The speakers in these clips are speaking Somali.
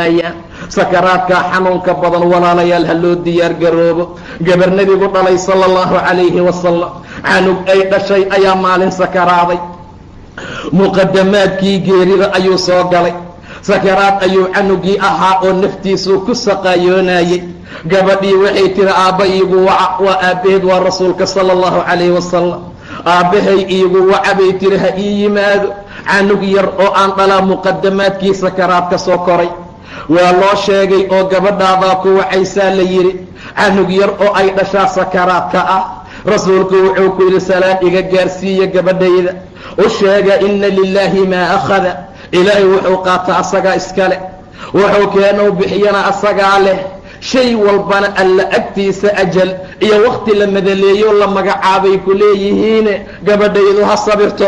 Oynayaan sakaraadka xanuunka badan. Walaalayaal, ha loo diyaar garoobo. Gabar Nebigu dhalay sala allahu calayhi wasalam, canug ay dhashay ayaa maalin sakaraaday. Muqadamaadkii geerida ayuu soo galay. Sakaraad ayuu canugii ahaa oo naftiisuu ku saqaayoonayey. Gabadhii waxay tiri, "Aabba iigu waca." Waa aabbaheed, waa Rasuulka sala allahu calayhi wasalam. "Aabbahay iigu waca," bay tiri, "ha ii yimaado. Canug yar oo aan dhalaa muqadamaadkii sakaraad ka soo koray." Waa loo sheegay oo gabadhaadaa ku wacaysaa la yidhi. Canug yar oo ay dhashaa sakaraadka ah. Rasuulku wuxuu ku yidhi, "Salaan iga gaarsiiya gabadhayda. U sheega ina lilaahi maa akhada. Ilaahay wuxuu qaata asagaa iskale, wuxuu keenou bixiyana asagaa leh. Shay walbana Alla agtiisa ajal iyo wakti la madaleeyo la magacaabay ku leeyihiine. Gabadhaydu ha sabirto,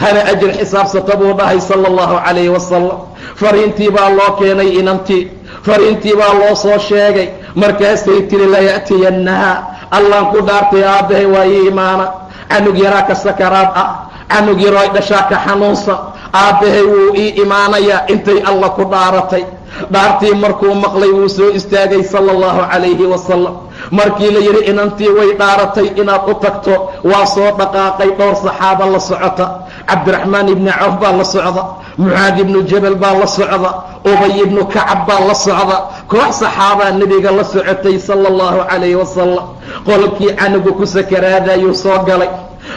hana ajir xisaabsata," buu dhahay sala allahu calayhi wasalam. Fariintii baa loo keenay inantii, fariintii baa loo soo sheegay. Markaasay tiri, "Laya'tiyannaha, Allaan ku dhaartay, aabbahay waa ii imaana. Canug yaraa ka sakaraad ah, canug yaroo ay dhashaa ka xanuunsan. Aabbahay wuu ii imaanayaa." Intay Alla ku dhaaratay, dhaartii markuu maqlay, wuu soo istaagay sala allahu calayhi wasalam. Markii la yidhi inantii way dhaaratay inaad u tagto, waa soo dhaqaaqay. Dhowr saxaaba la socota: Cabdiraxmaan ibni Cawf baa la socda, Mucaad ibnu Jabal baa la socda, Ubay ibnu Kacab baa la socda. Koox saxaabaa Nebiga la socotay sala allahu calayhi wasalam. Qolkii canugu ku sakaraadayuu soo galay.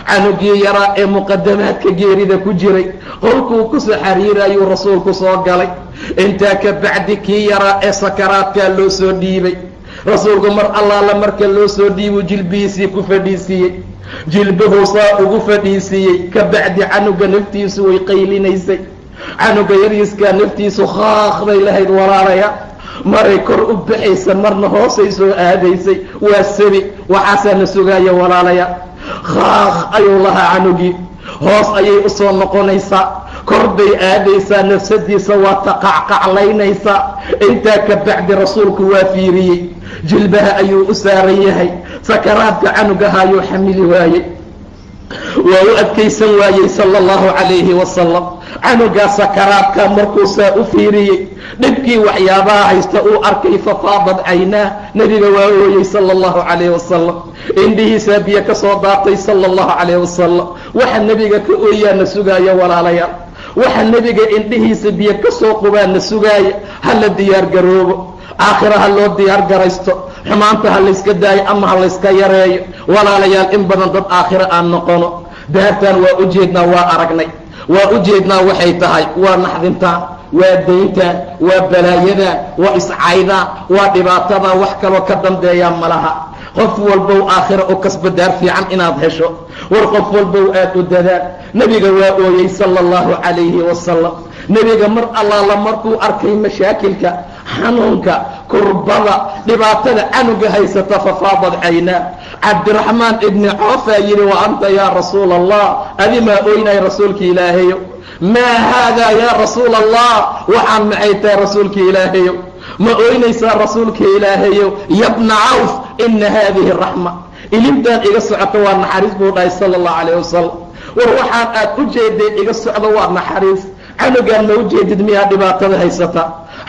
Canugii yaraa ee muqadamaadka geerida ku jiray qolkuu kusoo xariirayuu Rasuulku soo galay. Intaa ka bacdi kii yaraa ee sakaraadkaa loo soo dhiibay. Rasuulku mar allaala marka loo soo dhiibuu jilbihiisii ku fadhiisiiyey, jilbuhuu saa ugu fadhiisiiyey. Ka bacdi canuga naftiisu way qaylinaysay. Canuga yariiskaa naftiisu khaaq bay lahayd, walaalaya. Maray kor u baxaysa, marna hoosay soo aadaysay. Waa sabi, waxaasaa na sugaaya, walaalaya. Khaaq ayuu lahaa canugii. Hoos ayay usoo noqonaysaa, kor bay aadaysaa, nafsadiisa waa taqacqaclaynaysaa. Intaa ka bacdi Rasuulku waa fiiriyey. Jilbaha ayuu u saaran yahay. Sakaraadka canugaha ayuu xamili waayey, waa u adkaysan waayey sala allahu calayhi wasalam. Canugaa sakaraadka markuu saa u fiiriyey, dhibkii waxyaabaha haysta uu arkay, fafaadat caynaa. Nebiga waa ooyey sala allahu calayhi wasalam. Indhihiisaa biyo ka soo daatay sala allahu calayhi wasalam. Waxa Nebiga ka ooyaa na sugaaya, walaalayaal. Waxa Nebiga indhihiisa biyo ka soo qubaa na sugaaya. Ha la diyaar garoobo, aakhira ha loo diyaar garaysto. Xumaanta ha layska daayo ama ha layska yareeyo, walaalayaal. In badan dad aakhiro aan noqono. Daartaan waa ujeednaa, waa aragnay, waa ujeednaa waxay tahay. Waa naxdintaan, waa dayntaan, waa balaayadan, waa iscaydaan, waa dhibaatada. Wax kaloo ka dambeeyaa malaha. Qof walbow aakhira u kasba daar fiican inaad hesho. War qof walbow aad u dadaal. Nebiga waa ooyey sala allahu calayhi wasalam. Nebiga mar allaala markuu arkay mashaakilka, xanuunka, kurbada, dhibaatada canuga haysata, fafaadat caynaa. Cabdiraxmaan ibni Coofaa yidhi, "Wa anta yaa Rasuula Allah? Adimaa oynay, Rasuulka Ilaahayo? Maa haadaa yaa Rasuula Allah? Waxaan maxay tahay, Rasuulka Ilaahayo? Ma oynaysaa, Rasuulka Ilaahayo?" "Yabna Cawf, ina haadihi raxma. Ilintaan iga socoto waa naxariis," buu dhahay sala allahu calayh wasalam. "War waxaan aad u jeeday iga socdo waa naxariis. Canugaan ma ujeedid miyaa dhibaatada haysata,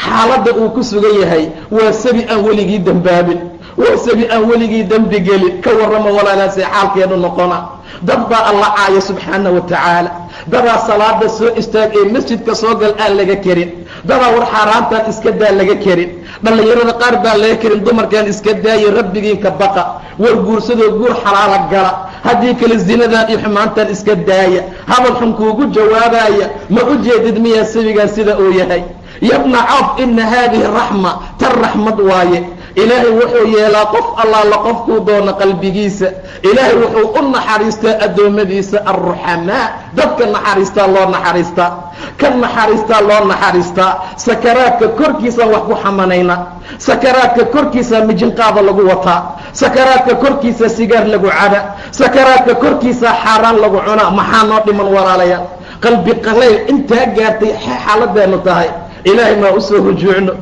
xaaladda uu ku sugan yahay? Waa sabi aan weligii dembaabin, waa sabi aan weligii dembi gelin. Ka warrama, walaalaasay xaalkeedu noqona? Dad baa Alla caaya subxaana wa tacaala. Dadaa salaada soo istaag ee masjidka soo gal aan laga kerin. Dadaa war xaaraantaan iska daa laga kerin. Dhallinyarada qaar baan laga kerin. Dumarkaan iska daayay, rabbigiinka baqa. War guursadoo guur xalaala gala, haddii kale zinadan iyo xumaantan iska daaya. Hadal xun kuugu jawaabaya. Ma u jeedid miyaa sabigaan sida uu yahay? Yabna Cawf, ina haadihi raxma." Tan raxmad waaye. Ilaahay wuxuu yeelaa qof allaala qofkuu doono qalbigiisa. Ilaahay wuxuu u naxariistaa addoommadiisa alruxamaa. Dadka naxariistaa loo naxariistaa, ka naxariistaa loo naxariistaa. Sakaraadka korkiisaan wax ku xamanayna, sakaraadka korkiisa mijinqaada lagu wataa, sakaraadka korkiisa sigaar lagu caba, sakaraadka korkiisa xaaraan lagu cunaa. Maxaa noo dhiman, walaalayaal? Qalbi qalayl intaa gaartay xaaladeenu tahay. Ilaahay maa usoo rujuucno.